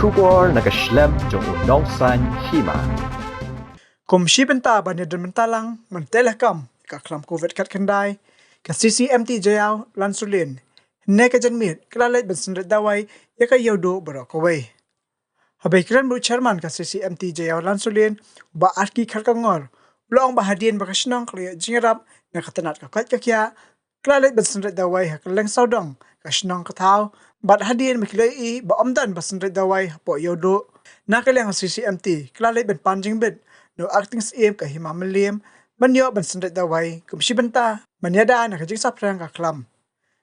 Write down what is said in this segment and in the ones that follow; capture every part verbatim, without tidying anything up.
Khubor na ka shlem jong u nongsan hima. Kum shi bynta ban ïadon bynta lang mynta la kam ka khlam covid khatkhyndai, ka C C M T Jaïaw Lansulien ne ka janmiet ka la leit ban synreit dawai ïa ka ïewduh baroh kawei. Haba kren bad u chairman ka C C M T Jaïaw Lansulien, Bah Arki Kharkongor, u la ong ba hadien ba ka shnong ka la ïoh jingïarap na ka tnat ka koit ka khiah, ka la leit ban synreit dawai ha kylleng sawdong ka shnong ka thaw, bad hadien ba ki la ïohi ba ym don ba synreit dawai hapoh ïewduh, na ka liang C C M T ka la leit ban pan jingbit na u acting syiem ka Hima Mylliem ban ïoh ban synreit dawai kum shi bynta ban ïada na ka jingsaphriang ka khlam.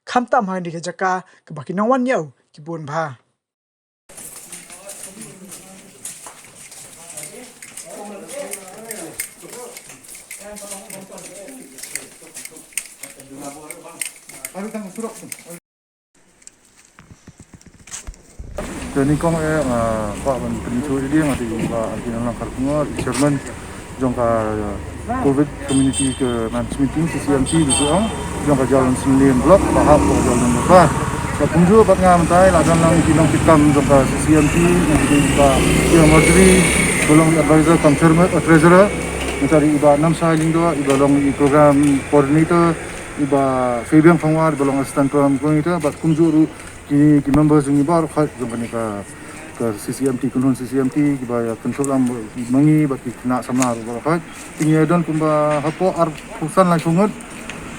Khamtam ha kane ka jaka kaba ki nongwan ïew ki bun bha. Te nyngkong eh, nga kwah ban pynshoi ïa nga dei u Bah Arki Nonglang Kharkongor, chairman jong ka, uh, covid community ka management team, C C M T, dei ong, jong ka Jaïaw Lansulien Block, ba hap ka Jaïaw Lansulien Block. Ba kumjuh bad nga mynta la don lang ki nongkitkam jong ka C C M T, ngi dei ba Ïa Marjorie, ba long advisor cum chairman, uh, treasurer, mynta dei i Bah Namsai Lyngdoh, i ba long i program coordinator, i Bah Fabian Phangwar, i ba long assistant program coordinator, bad kumjuh ruh ki, ki members jong ngi baroh khoit jong kane ka, ka C C M T, kynhun C C M T, kiba ïa kynthup lang ma ngi bad ki khynnah samla ruh baroh khoit. Te ngi ïa don kumba hapoh arphew san laiphew ngut.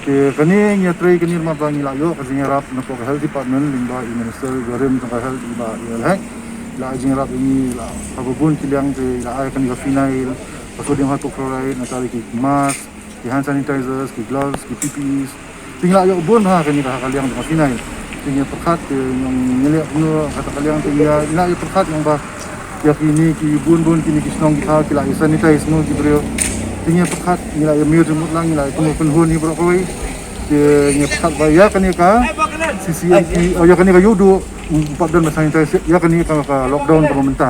Te kane ngi ïa trei kane namar ba ngi la ïoh ka jingïarap na ka health department lyngba i minister barim jong ka health i Bah Ïalhek. La ai jingïarap ïa ngi la haba bun ki liang te la ai kane ka phenyl, ka sodium hypochlorite, na ka ki mask, ki hand sanitizers, ki gloves, ki P P Es. Te ngi la ïoh bun ha kane ka, ha ka liang jong ka phenyl. Te ngi ïa pyrkhat, te ngi ïa leh kumno ha kata ka liang, te ngi ïa, ngi la ïa pyrkhat ïa ba ïa kine ki bun bun kine ki shnong ki thaw ki la ïa sanitize mo ki briew. Te ngi ïa pyrkhat, ngi la ïa mir jingmut lang, ngi la ïa kynhun hi baroh kawei. Te ngi ïa pyrkhat ba ïa kane ka C C M T, oh, ïa kane ka ïewduh, mm, pat don ba sanitize ïa kane ka, ka lockdown kaba mynta.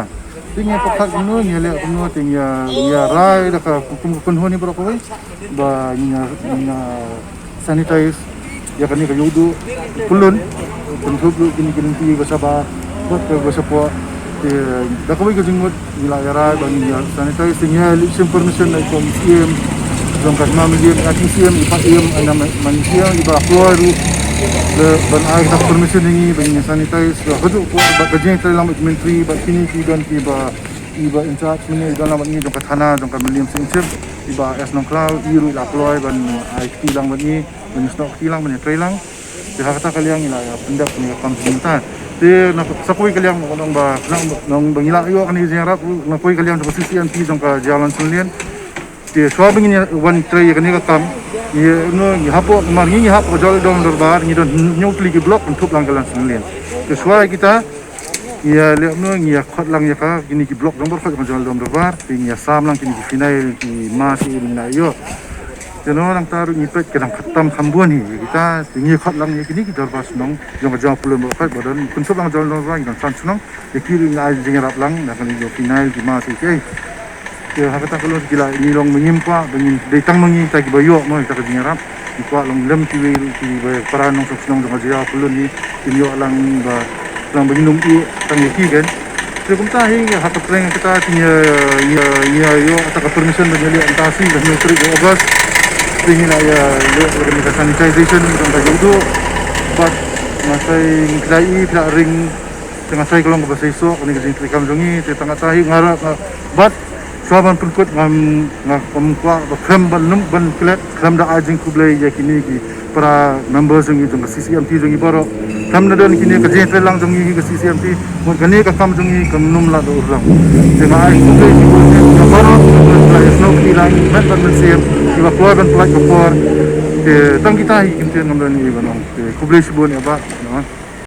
Te ngi ïa pyrkhat kumno, ngi ïa leh kumno, te ngi ïa, ngi ïa rai da ka kum ka kynhun hi baroh kawei ba ngi ïa, ngi ïa sanitize ïa kane ka ïewduh pyllun, kynthup ruh kine ki lynti ba shabar bad ka ba shapoh. Te da kawei ka jingmut ngi la ïa rai ba ngi ïa sanitize, te ngi ïa leit shim permission na i Syiem jong ka Hima Mylliem, i Acting Syiem, i Bah Ïem, i Bah Ïem, i Bah Kloi ruh. Te ban ai ka permission ïa ngi ba ngi ïa sanitize. Te haduh ka, ba ka jingïatreilang bad i Myntri bad kine ki don kiba, i ba in charge mynne i don lang bad ngi jong ka thana jong ka Mylliem Sing Sip, i Bah S Nongkhlaw, i ruh i la kloi ban ai kti lang bad ngi, ban ïasnoh kti lang, ban ïatreilang. Te ha kata ka liang ngi la ïa pyndep kane ka kam jingmynta. Te na sa kawei ka liang, ngan ong ba, ngan ong ba ngi la ïoh kane ka jingïarap na kawei ka liang jong ka C C M T jong ka Jaïaw Lansulien. Te shuwa ba ngin ïa wan trei ïa kane ka kam, ngi, no, ngi hapoh, namar ngi, ngi hap ka Jowai Dong Dorbar, ngi don hynñiew tylli ki block kynthup lang ka Lansulien. Te shuwa ïa kita, ngi ïa leh kumno, ngi ïa khot lang ïa ka, kine ki block jong baroh jong ka Jowai Dong Dorbar, te ngi ïa sam lang kine ki phenyl, ki mask, ïa ngi la ïoh. Te no nangta ruh ngi peit ka dang khattam kham bun hi ïa kita, te ngi khot lang ïa kine ki dorbar shnong jong ka jaw pyllun baroh ba don, kynthup lang ka Jowai Dong Dorbar ngi don san shnong. Ïa ki ruh ngi ai jingïarap lang na kane ka phenyl, ki mask, ïa ki. Te ha kata ka long ki la, ngi long ba ngim kwah ba ngin dei tang ma ngi kita kiba ïoh mo ïa kita ka jingïarap. Ngi kwah long lem kiwei ruh kiba para nongshong shnong jong ka jaw pyllun hi kin ïoh lang ba, lang ba ngin ym ïeh tang ïa ki kan. Te kumta hi ha ka pyrthei kata te ngi ïa, ngi ïa, ngi ïa ïoh kata ka permission ba ngi ïa leh mynta shi, ka hynñiew tarik August. Te ngi la ïa leh kane ka sanitization jong ka ïewduh. Bad nga sa ïa, ngi la ïa, ngi la ring, te nga sa ïa, ka long kaba seisoh kane ka jingtrei kam jong ngi, te tang kata hi nga ruh nga, bad shuwa ban pynkut ngam, ngam kwah ba khlem ban nym ban klet, khlem da ai jingkhublei ïa kine ki para members jong ngi jong ka C C M T jong ngi baroh. Khlem da don kine ka jingtreilang jong ngi ka C C M T, mut kane ka kam jong ngi kam nym lah da urlong. Te nga ai khublei shibun ïa baroh, ba la ïasnoh kti lang met bad mynsiem, kiba kloi ban pynlait ka por. Te tang kita hi ki ktien ngam don ei ei ban ong. Te khublei shibun ïa bah, no.